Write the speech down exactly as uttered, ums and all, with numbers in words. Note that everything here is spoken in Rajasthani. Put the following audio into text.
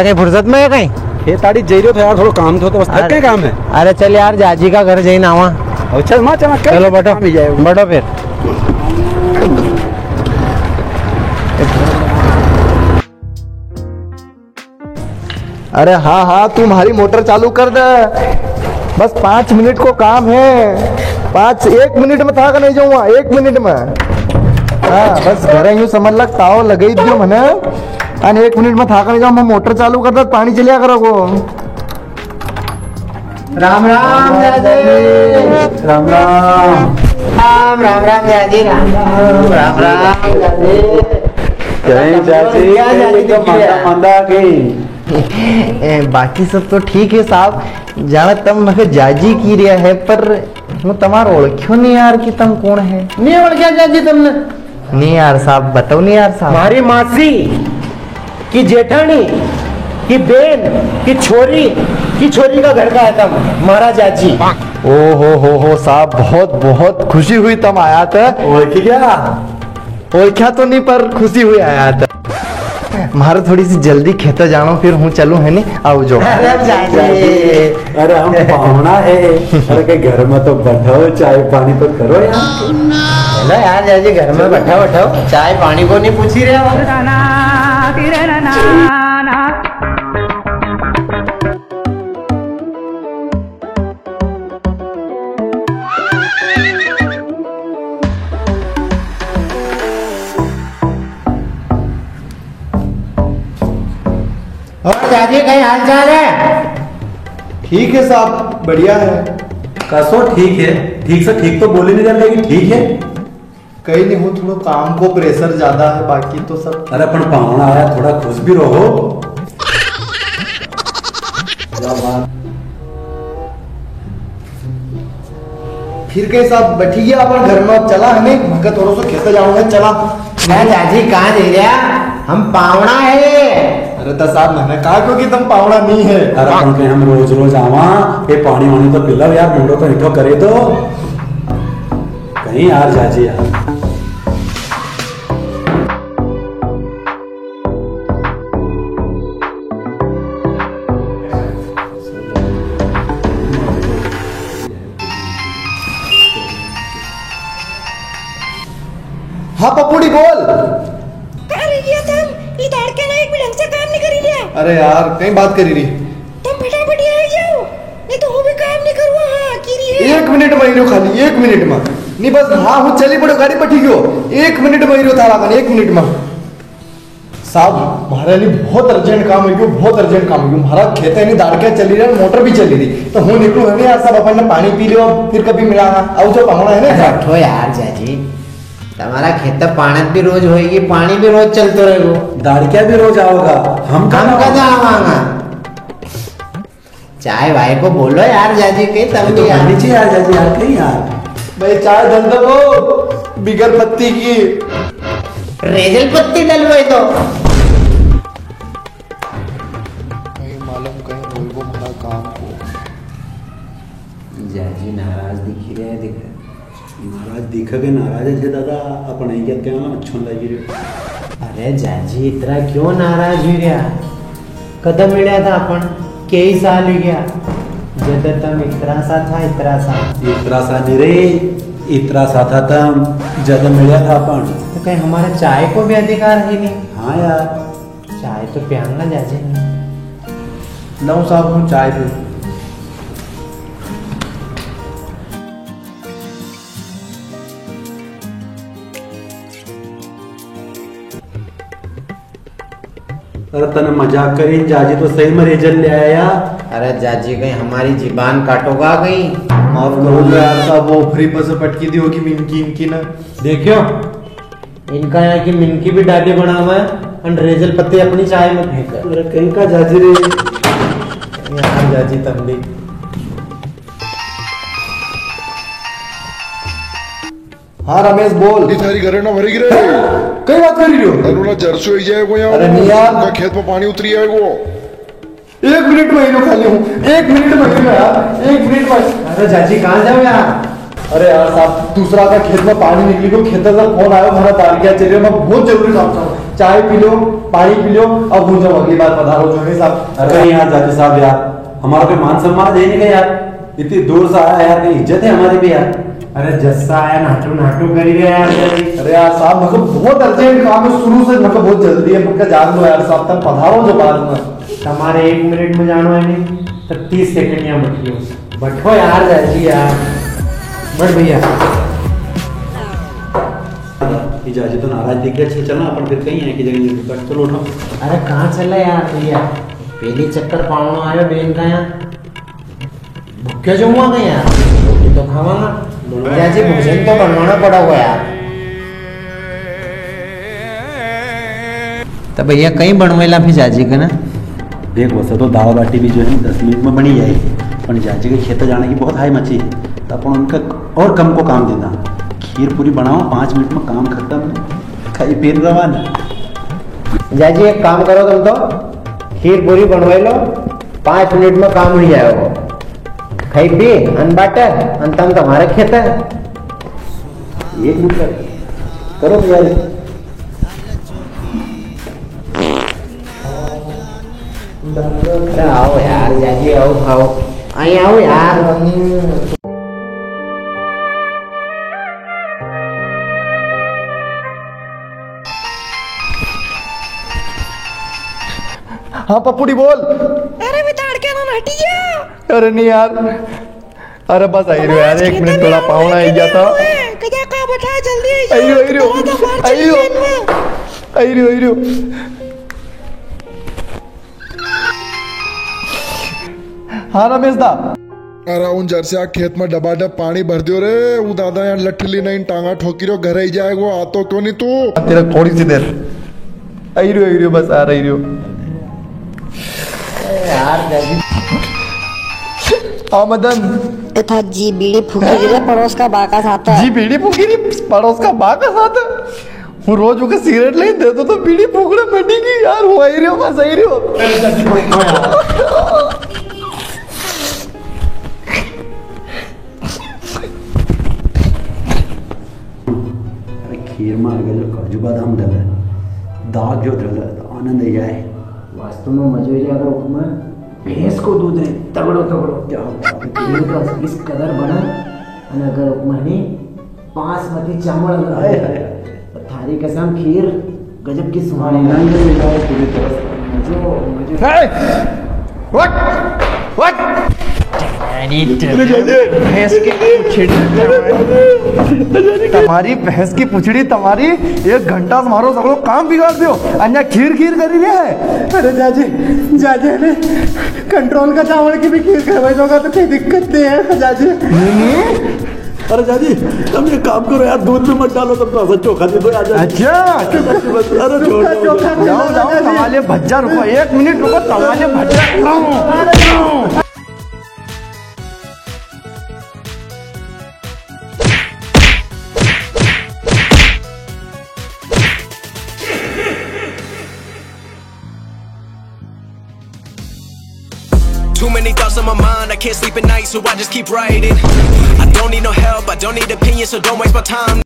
कई फुर्सत में है कई? खेताड़ी जई रयो थो यार, थोड़ो काम थो तो बस, अरे, कई काम है? अरे चल यार, जाजी का घर जई ने आवा। अच्छा, मां चला, कई चलो, बैठो। काम ही जाए। बैठो फिर। अरे हाँ, हाँ, तू म्हारी मोटर चालू कर दे, बस पाँच मिनट को काम है। पाँच, एक मिनट में थाका नी जाऊंगा, एक मिनट में। हाँ, बस घरे यूं समझ लग, ताव लगई दियो मने, अने एक मिनट में थाका नी जाऊंगा, मैं मोटर चालू कर दे, पाणी चलिया करेगो। राम राम जाजी। राम राम। राम राम, राम राम जाजी, राम राम, राम राम जाजी। कई जाजी, क्या जाजी एकदम दिख रहा है? मांदा मांदा कई। ए, बाकी सब तो ठीक है साहब, जाने तम मखे जाजी की रिया है, पर हूँ तमार ओळख्यो नी यार कि तम कोण है। नी ओळख्या जाजी तमने? नी यार साहब, बताओ नी यार साहब। म्हारी मासी की जेठाणी की बेन की छोरी की छोरी का घर का है तम, म्हारा जाजी। ओ हो हो हो साहब, बहुत, बहुत खुशी हुई तम आया था। ओळखी गया? ओळख्या तो नी, पर खुशी हुई आया था। म्हारे थोड़ी सी जल्दी खेता जाणो, फिर हूँ चलूँ, है नी? आवजो। अरे जाजी। अरे हम पावणा है। अरे के घर में तो बैठो, चाय पाणी तो करो यार। हेलो यार जाजी, घर में बैठो, बैठो, चाय पाणी को नी पूछी रिया हो। और जाजी, कई हाल चाल है? ठीक है साहब, बढ़िया है। कसो ठीक है? ठीक से ठीक तो बोली नी जाता कि ठीक है। कई नी, हूँ थोड़ो काम को pressure ज्यादा है, बाकी तो सब। अरे पण पावणा आया, थोड़ा खुश भी रहो। क्या बात। फिर कई साहब, बैठी गया अपन घर में, चला हमें, मके थोड़ो सो खेते जाऊंगा, चला। ना जाजी, कहाँ जई रिया? हम पावणा है। अरे तो साहब, मने कहा क्यों कि तम पावणा नी है? अरे पण के हम रोज रोज आवा, ये पाणी वाणी तो पिलाओ यार, मुंडो तो मीठो करे तो। कई यार जाजी यार। हाँ पप्पूड़ी बोल। कहाँ रह गया था? ये दाड़क्या ना एक भी ढंग से काम नी करी रिया। अरे यार, कई बात करी री। तम फटाफट यहाँ आ जाओ, नी तो हूँ भी काम नी करूँगा। हाँ, की री है। एक मिनट में आई रियो खाली, एक मिनट में। नी बस, हाँ, हूँ चली पड़ो, गाड़ी पठी गयो। एक मिनट में आई रियो थारा कने, एक मिनट में। साहब, म्हारे लिए बहुत urgent काम हो गयो, बहुत urgent काम हो गयो। म्हारा खेत है नी, दाड़क्या चली रिया, मोटर भी चली री। तो हूँ निकलूँ है नी यार, सब अपन ने पाणी पी लियो, फिर कभी मिलांगा। आवजो पावणा है नी। अरे उठो यार जाजी, तमारा खेत पाणत भी रोज होएगी, पाणी भी रोज चलतो रहेगो। दाड़क्या भी रोज आओगा, हम हम कहाँ कदा आवांगा? चाय वाय को बोलो यार जाजी, कई तम ये तो भी यार। बन लीजिए यार जाजी, यार कई यार। भाई चाय डल दो वो, बिगर पत्ती की। रेजल पत्ती डलवाई दो। कई मालूम कई होएगो म्हारा काम को। जाजी नाराज दिखी रहे, दिख रहे। नाराज दिखे के नाराज है जे दादा, अपन यही कहते हैं, अच्छो लगी रह्यो। अरे जाजी, इतरा क्यों नाराज हुई रहा? कदम मिला था अपन, कई साल हुई गया, जद तम इतरा सा था, इतरा सा। इतरा सा नी रे, इतरा सा था तम, जद मिला था अपन। तो कई हमारा चाय को भी अधिकार है नी? हाँ यार। चाय तो प्यांगा जाजी। लाओ साहब, हूँ चाय पीऊँ। अरे तने मजाक करी, जाजी तो सही में रेजल ले आया। अरे जाजी, कई हमारी जीबान काटोगा कई? माफ करो यार साहब, वो ऊपरी पर से पटकी दी होगी मिनकी इनकी ना। देखियो, इनका यहाँ की मिनकी भी डाटी बनावे है, अन रेजल पत्ती अपनी चाय में फेंके। अरे कई का जाजी रे। यार जाजी तम भी। हाँ रमेश बोल। ये थारी घरे ना भरी गिरे। कई बात करी रियो? अरे ना जरसो ही जाएगो यहाँ। अरे नहीं यार। का खेत में पाणी उतरी आएगो। एक मिनट में ही खाली हूँ, एक मिनट में ही यार, एक मिनट में। अरे जाजी कहाँ जाओ यार? अरे यार साहब, दूसरा का खेत में पाणी निकली को, खेत से फोन आयो, म्हारा दाड़क्या चली रिया, मैं बहुत जरूरी काम था, चाय पी लो। पाणी पी लो, अब हूँ जाऊँ, अगली बार पधारो जो है साहब। अरे यार जाजी साहब यार, हमारा कोई मान सम्मान है नहीं यार, इतनी दूर से आया यार, कहीं इज्जत है हमारी भी यार। अरे जस्सा आया नाटू नाटू करी रहे यार जाजी। अरे यार साहब, मतलब बहुत urgent काम है, शुरू से मतलब बहुत जल्दी है, मुझे जान दो यार साहब, तब पधारो जो बाद में। तमारे एक मिनट में जानो है नहीं, तो तीस सेकंड यहाँ बैठियो। बैठो यार जाजी यार, बैठ भैया। ये जाजी तो नाराज दिख रहे, चल चलना अपन फिर कहीं है कि जगह ये बैठ, चलो उठो। अरे कहाँ चले यार भैया, पहली चक्कर पावणो आयो बेन का यहाँ। भूखे जाऊंगा मैं यार, रोटी तो खावांगा। जाजी भोजन तो बनवाना पड़ा हुआ यार। तो भैया कई बनवेला फिर जाजी का ना? देख, वैसे तो दाल बाटी भी जो है ना दस मिनट में बनी जाएगी, पर जाजी के खेत जाने की बहुत हाई मची है, तो अपन उनका और कम को काम देना। खीर पूरी बनाओ, पाँच मिनट में काम खत्म, खाई पी रवाना। जाजी एक काम करो, तुम तो खीर पूरी बनवाई लो, पाँच मिनट में काम हुई जाएगो। खाई पी अन बाटे अन तम तमारे खेते। एक मिनट करो तैयारी। अरे आओ यार जाजी, आओ, आओ, आई आओ यार। हाँ पप्पूड़ी बोल। अरे बिताड़ के ना हटी गया। अरे नहीं यार, अरे बस आई रह्यो यार, एक मिनट, थोड़ा पावणा आई गया था। कजा का बैठा है, जल्दी आई रह्यो, आई रह्यो, आई रह्यो, आई रह्यो। हाँ रमेश दा। अरे उन जरसे आ खेत में डबाडब पाणी भर दियो रे, ऊ दादा यहाँ लठली नहीं टांगा ठोकी रह्यो, घर आई जाएगो, आ तो क्यों नहीं तू? तेरा थोड़ी सी देर। आई रह्यो, आई रह्यो, बस आ रही रह्यो। यार, जल्दी। आ मदन। ए था जी बीड़ी फूकी रे पड़ोस का बा का साथ। जी बीड़ी फूकी रे पड़ोस का बा का साथ। हूँ रोज उके सिगरेट लेने देतो तो बीड़ी फूकने बैठी की यार, हूँ आई रह्यो, बस आई रह्यो। अरे खीर में अगर जो काजू बादाम डले, दाग जो डले, तो आनंद ही आए। वास्तव में मजो ही अगर उपमा भैंस को दूध रे, तगड़ो, तगड़ो। क्या बात है। खीर का इस कदर बना, अन अगर उपमा नहीं, बासमती चावल अगर हाय, हाय, हाय। तो थारी कसम खीर गजब की सुहानी। आनंद से जाओ पूरी तरह से। मजो, मजो। ए! What? What? भैंस की पूछड़ी। तमारी भैंस की पूछड़ी, तमारी एक घंटा से मारो सगळो काम बिगाड़ दियो। अन्या खीर खीर करी रहे है। अरे जाजी, जाजी ने control का चावल की भी खीर करवाई दोगा तो कोई दिक्कत नहीं है जाजी। नहीं, नहीं। अरे जाजी, तम एक काम करो यार, दूध में मत डालो, तम तो ऐसा चोखा दे दो यार। अच्छा। अरे छोड़ दो। चोखा, चोखा दे दो जाओ, जाओ, जाजी। तमाले भज्जा रुको, एक मिनट रुको, तमाले भज्जा। Too many thoughts on my mind, I can't sleep at night, so I just keep writing. I don't need no help, I don't need opinions, so don't waste my time.